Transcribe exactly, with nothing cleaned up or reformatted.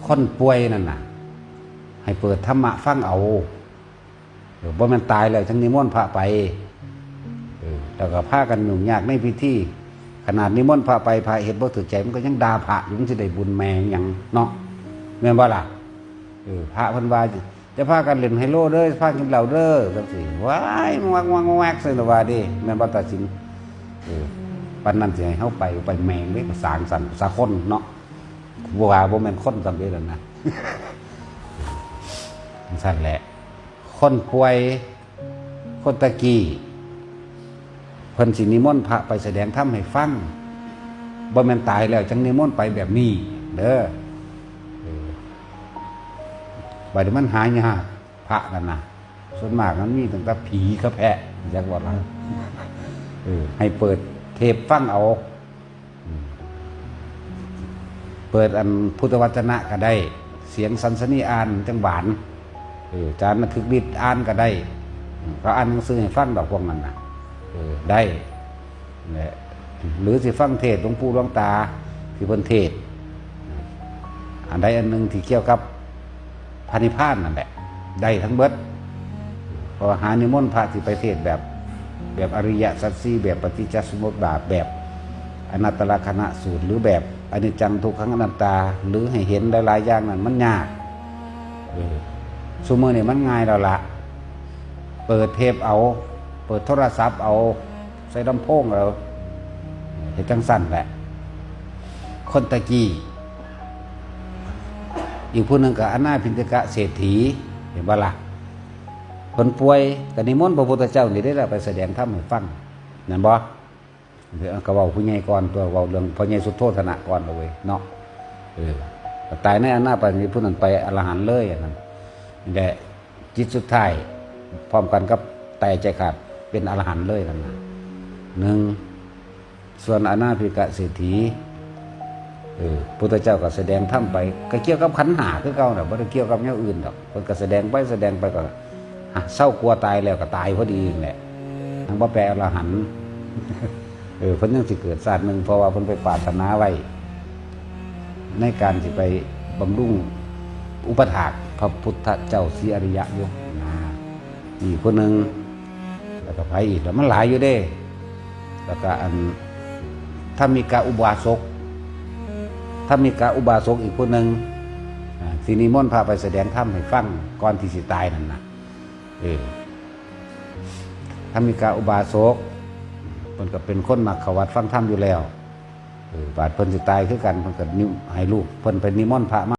คนป่วยนั่นน่ะ ให้เปิดธรรมะฟังเอา เออ บ่แม่นตายแล้วจังนิมนต์พระไป เออ แล้วก็พากันยุ่งยากในพิธี ขนาดนิมนต์พระไป พระเฮ็ดบ่ถืกใจ มันก็ยังด่าพระอยู่ มันสิได้บุญแม่งหยังเนาะ แม่นบ่ล่ะ เออ พระเพิ่นว่า จะพากันเล่นไฮโลเด้อ พากินเหล้าเด้อ จังซี่ ว้าย มักมักมักมัก ซั่นว่าเด้ แม่นบ่ตาสิน เออ ปานนั้นสิให้เฮาไป ไปแม่งเด้ สร้างสรรค์สาคนเนาะ บ่ว่าบ่แม่นคนสำเร็จแล้วนะ จังซั่นแหละ คนป่วย คนตะกี้ เพิ่นสินิมนต์พระไปแสดงธรรมให้ฟัง บ่แม่นตายแล้วจังนิมนต์ไปแบบนี้เด้อ เออ บัดนี้มันหายาก พระนั่นน่ะ ส่วนมากมันมีตั้งแต่ผีกับแพะ จักว่าล่ะ เออ ให้เปิดเทปฟังเอา อืม เปิดอันพุทธวจนะก็ได้ เสียงสันสนีอ่านจังหวาน เออ อาจารย์ระทึกฤทธิ์อ่านก็ได้ อืม เขาอ่านหนังสือให้ฟังดอกพวกนั้นน่ะ เออ ได้ แหละ หรือสิฟังเทศน์หลวงปู่หลวงตาที่เพิ่นเทศน์ อันใดอันหนึ่งที่เกี่ยวกับพระนิพพานนั่นแหละ ได้ทั้งเบิด เพราะว่าหานิมนต์พระที่ไปเทศน์แบบ แบบอริยสัจสี่ แบบปฏิจจสมุปบาท แบบอนัตตลักษณสูตร หรือแบบอนิจจังทุกขังอนัตตา หรือให้เห็นหลายๆอย่างนั้นมันยาก เออ ซุมื้อนี้มันง่ายแล้วละ เปิดเทปเอา เปิดโทรศัพท์เอา ใส่ลำโพงเอา เฮ็ดจังซั่นแหละ คนตะกี้ อีกผู้หนึ่งก็อนาถปิณฑกเศรษฐี เห็นบ่ล่ะ เพิ่นป่วย ก็นิมนต์พระพุทธเจ้านี่เด้ล่ะ ไปแสดงธรรมให้ฟัง แม่นบ่ เดี๋ยวก็เว้าผู้ใหญ่ก่อนตัว เว้าเรื่องพ่อใหญ่สุโธธนะก่อนเอาเว้ยเนาะ เออ ก็ตายในอนาถปิณฑกผู้นั้นไปอรหันต์เลยอันนั้น นี่แหละ จิตสุดท้าย พร้อมกันกับตายใจขาด เป็นอรหันต์เลยนั่นน่ะ หนึ่ง ส่วนอนาถปิณฑกเศรษฐี เออ พุทธเจ้าก็แสดงธรรมไป ก็เกี่ยวกับขันธ์ห้าคือเก่าน่ะ บ่ได้เกี่ยวกับแนวอื่นดอก เพิ่นก็แสดงไป แสดงไปก็ ฮะ เศร้ากลัวตายแล้วก็ตายพอดีนั่นแหละ ทั้งบ่แปลอรหันต์ เออ เพิ่นยังสิเกิดชาติหนึ่ง เพราะว่าเพิ่นไปปรารถนาไว้ ในการสิไปบำรุงอุปถากพระพุทธเจ้าศรีอริยะอยู่นะ อีกคนหนึ่ง แล้วก็ไผอีก แล้วมันหลายอยู่เด้ แล้วก็อัน ธรรมิกะอุบาสก ธรรมิกะอุบาสกอีกคนหนึ่ง อ่า ที่นิมนต์พระไปแสดงธรรมให้ฟังก่อนที่สิตายนั่นน่ะ เออ ธรรมิกะอุบาสก เพิ่นก็เป็นคนมักเข้าวัดฟังธรรมอยู่แล้ว เออ บาดเพิ่นสิตายคือกัน เพิ่นก็นิม- ให้ลูกเพิ่นไปนิมนต์พระมา